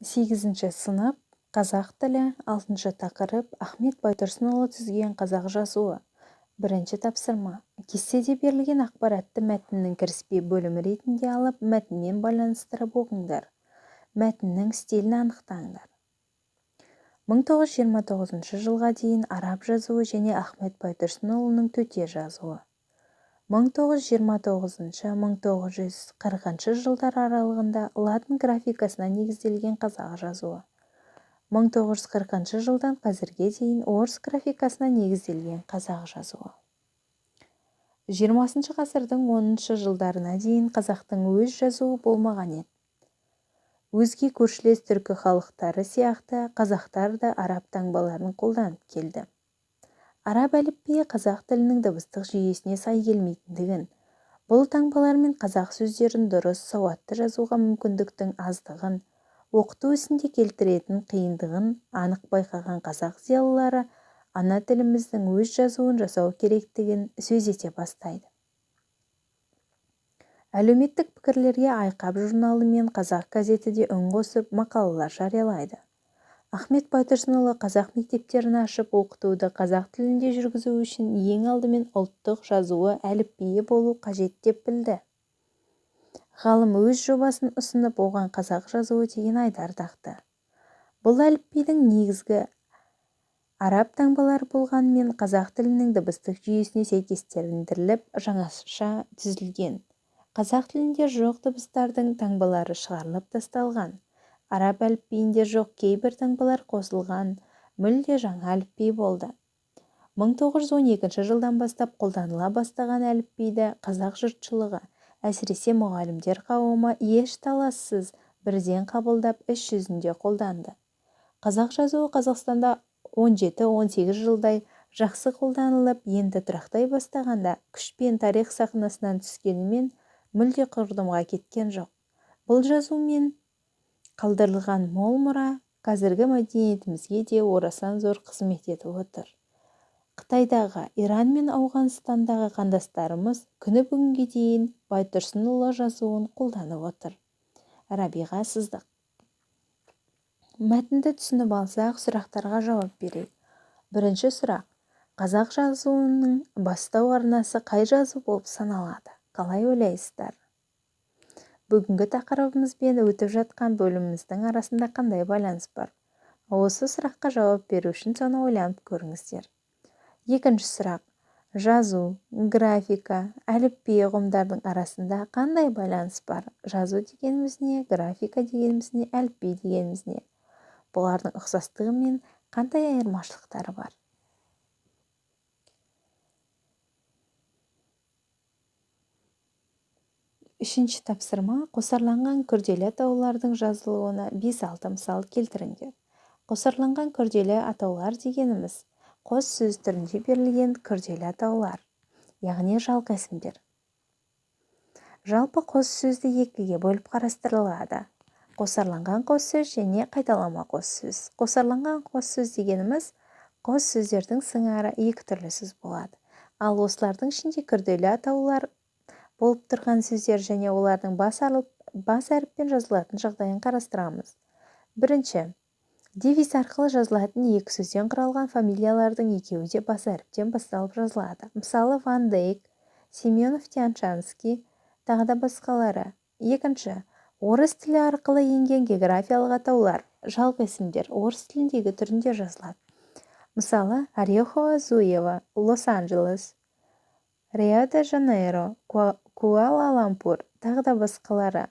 Сегізінші сынып, қазақ тілі, алтыншы тақырып, Ахмет Байтұрсынұлы түзген қазақ жазуы. Бірінші тапсырма. Кестеде берілген ақпаратты мәтіннің кіріспе бөлімі ретінде алып, мәтінмен байланыстырып оқыңдар. Мәтіннің стилін анықтаңдар. 1929 жылға дейін араб жазуы және Ахмет Байтұрсынұлының төте жазуы. 1929-1940 жылдар аралығында латын графикасына негізделген қазақ жазуы. 1940 жылдан қазірге дейін орыс графикасына негізделген қазақ жазуы. 20 ғасырдың 10 жылдарына дейін қазақтың өз жазуы болмаған еді. Өзге көршілес түркі халықтары сияқты қазақтар да араб таңбаларын қолданып келді. Араб әліпбиі қазақ тілінің дыбыстық жүйесіне сай келмейтіндігін, бұл таңбалармен қазақ сөздерін дұрыс, сауатты жазуға мүмкіндіктің аздығын, оқыту ісінде келтіретін қиындығын анық байқаған қазақ зиялылары ана тіліміздің өз жазуын жасау керектігін сөз ете бастайды. Әлеуметтік пікірлерге Айқап журналы мен Қазақ газеті де үн қосып, мақалалар жариялайды. Ахмет Байтұрсынұлы қазақ мектептерін ашып, оқытуды қазақ тілінде жүргізу үшін ең алдымен ұлттық жазуы, әліпбиі болу қажет деп білді. Ғалым өз жобасын ұсынып, оған қазақ жазуы деген айдар тақты. Бұл әліпбидің негізгі араб таңбалары болғанымен, қазақ тілінің дыбыстық жүйесіне сәйкестендіріліп, жаңаша түзілген. Қазақ тілінде жоқ дыбыстардың таңбалары шығарылып тасталған. Араб әліпбиінде жоқ кейбір таңбалар қосылған, мүлде жаңа әліпби болды. 1912 жылдан бастап қолданыла бастаған әліпбиді қазақ жұртшылығы, әсіресе мұғалімдер қауымы еш талассыз бірден қабылдап, іс жүзінде қолданды. Қазақ жазуы Қазақстанда 17-18 жылдай жақсы қолданылып, енді тұрақтай бастағанда күшпен тарих сахнасынан түскенімен, мүлде құрдымға кеткен жоқ. Бұл жазумен қалдырылған мол мұра қазіргі мәдениетімізге де орасан зор қызмет етіп отыр. Қытайдағы, Иран мен Ауғанстандағы қандастарымыз күні бүгінге дейін Байтұрсынұлы жазуын қолданып отыр. Рабиға Сыздық. Мәтінді түсініп алсақ, сұрақтарға жауап берейік. Бірінші сұрақ. Қазақ жазуының бастау арнасы қай жазу болып саналады? Қалай ойлайсыздар? Бүгінгі тақырыбымыз бен өтіп жатқан бөліміміздің арасында қандай байланыс бар? Осы сұраққа жауап беру үшін соны ойланып көріңіздер. Екінші сұрақ. Жазу, графика, әліпби ұғымдардың арасында қандай байланыс бар? Жазу дегеніміз не, графика дегеніміз не, әліпби дегеніміз не? Бұлардың ұқсастығы мен қандай айырмашылықтары бар? Үшінші тапсырма. Қосарланған күрделі атаулардың жазылуына 5-6 мысал келтіріңдер. Қосарланған күрделі атаулар дегеніміз қос сөз түрінде берілген күрделі атаулар, яғни жалқы есімдер. Жалпы қос сөзді екіге бөліп қарастырылады. Қосарланған қос сөз және қайталама қос сөз. Қосарланған қос сөз дегеніміз қос сөздердің сыңары екі түрлі сөз болады. Ал осылардың ішінде күрделі атаулар болып тұрған сөздер және олардың бас әріппен жазылатын жағдайын қарастырамыз. Бірінші, дефис арқылы жазылатын екі сөзден құралған фамилиялардың екеуі де бас әріптен басталып жазылады. Мысалы, Ван Дейк, Семенов, Тянь-Шанский, тағы да басқалары. Екінші, орыс тілі арқылы енген географиялық атаулар, жалқы есімдер орыс тіліндегі түрінде жазылады. Мысалы, Орехово-Зуево, Лос-Анджелес, Рио-де-Жанейро, Куала-Лумпур, тағы да басқалары.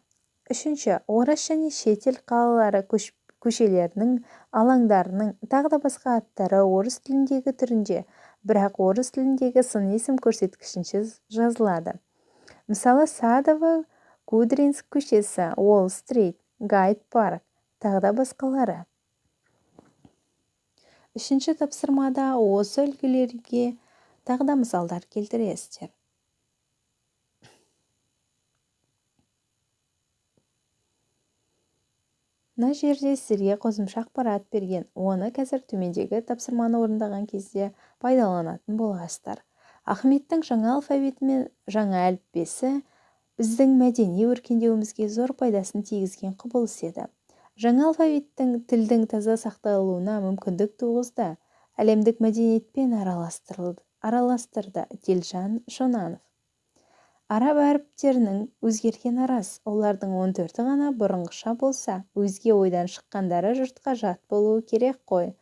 Үшінші, орыс және шетел қалалары көшелерінің, алаңдарының, тағы да басқа аттары орыс тіліндегі түрінде, бірақ орыс тіліндегі сын есім көрсеткішінсіз жазылады. Мысалы, Садово, Кудринск көшесі, Уолл-стрит, Гайд-парк, тағы да басқалары. Үшінші тапсырмада осы үлгілерге тағы да мысалдар келтіресіздер. Мына жерде сіздерге қосымша ақпарат берген, оны қазір төмендегі тапсырманы орындаған кезде пайдаланатын боласыздар. Ахметтің жаңа алфавиті мен жаңа әліппесі біздің мәдени өркендеуімізге зор пайдасын тигізген құбылыс еді. Жаңа алфавиттің тілдің таза сақталуына мүмкіндік туғызды, әлемдік мәдениетпен араластырды. Телжан Шонанов. Араб әріптерінің өзгергені рас, олардың 14-і ғана бұрынғыша болса, өзге ойдан шыққандары жұртқа жат болуы керек қой.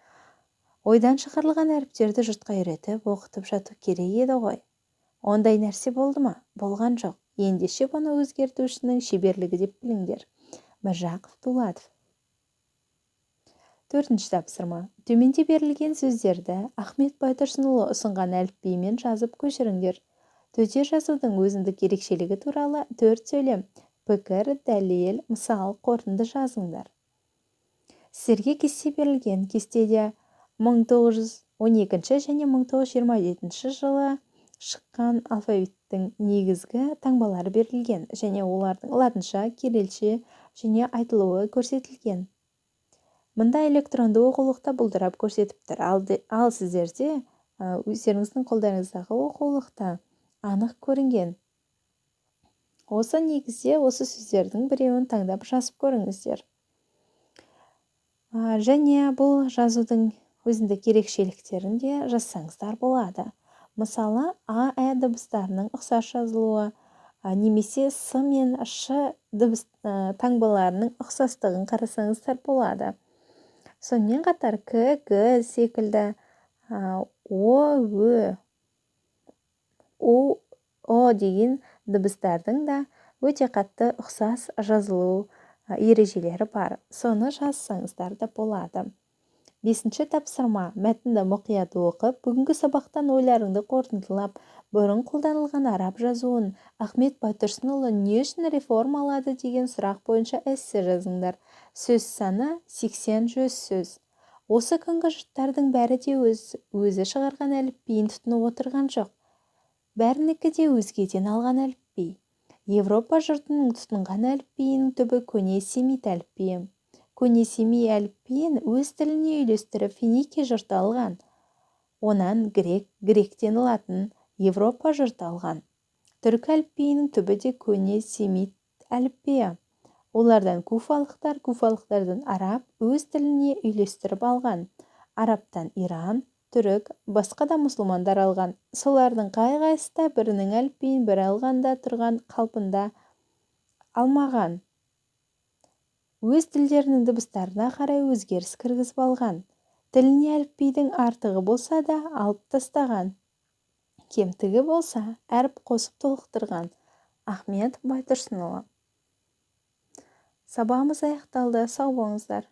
Ойдан шығарылған әріптерді жұртқа үйретіп, оқытып жату керек еді ғой. Ондай нәрсе болды ма? Болған жоқ. Ендеше бұны өзгертушінің шеберлігі деп біліңдер. Міржақып Дулатов. Төртінші тапсырма. Төменде берілген сөздерді Ахмет Байтұрсынұлы ұсынған әліпбимен жазып көшіріңдер. Төте жазудың өзіндік ерекшелігі туралы төрт сөйлем, пікір, дәлел, мысал, қорытынды жазыңдар. Сіздерге кесте берілген. Кестеде 1912 және 1927 жылы шыққан алфавиттің негізгі таңбалары берілген және олардың латынша, кириллше және айтылуы көрсетілген. Мында электронды оқулықта бұлдырап көрсетіп тұр. Ал сіздерде, өздеріңіздің қолдарыңыздағы оқулықта анық көрінген. Осы негізде осы сөздердің біреуін таңдап жазып көріңіздер. Және бұл жазудың өзіндік ерекшеліктерін де жазсаңыздар болады. Мысалы, а, ә дыбыстарының ұқсас жазылуы немесе с мен ш дыбыс таңбаларының ұқсастығын қарасаңыздар болады. Сонымен қатар к, г секілді, о, ө, у, о деген дыбыстардың да өте қатты ұқсас жазылу ережелері бар. Соны жазсаңыздар да болады. Бесінші тапсырма. Мәтінді мұқият оқып, бүгінгі сабақтан ойларыңды қорытындылап, бұрын қолданылған араб жазуын Ахмет Байтұрсынұлы не үшін реформалады деген сұрақ бойынша эссе жазыңдар. Сөз саны 80-100 сөз. Осы күнгі жұрттардың бәрі де өз өзі шығарған әліпбиін тұтынып отырған жоқ. Бәрінікі де өзгеден алған әліпби. Европа жұртының тұтынған әліпбиінің түбі көне семит әліпбиі. Көне семей әліпбиін өз тіліне үйлестіріп, финикий жұрты алған. Онан грек, гректен латын, Европа жұрты алған. Түркі әліпбиінің түбі де көне семит әліпбиі. Олардан куфалықтар, куфалықтардан араб өз тіліне үйлестіріп алған. Арабтан иран, түрік, басқа да мұсылмандар алған. Солардың қай-қайсысы да бірінің әліпбиін бірі алғанда тұрған қалпында алмаған. Өз тілдерінің дыбыстарына қарай өзгеріс кіргізіп алған. Тіліне әліпбидің артығы болса да алып тастаған. Кемтігі болса, әріп қосып толықтырған. Ахмет Байтұрсынұлы. Сабағымыз аяқталды. Сау болыңыздар.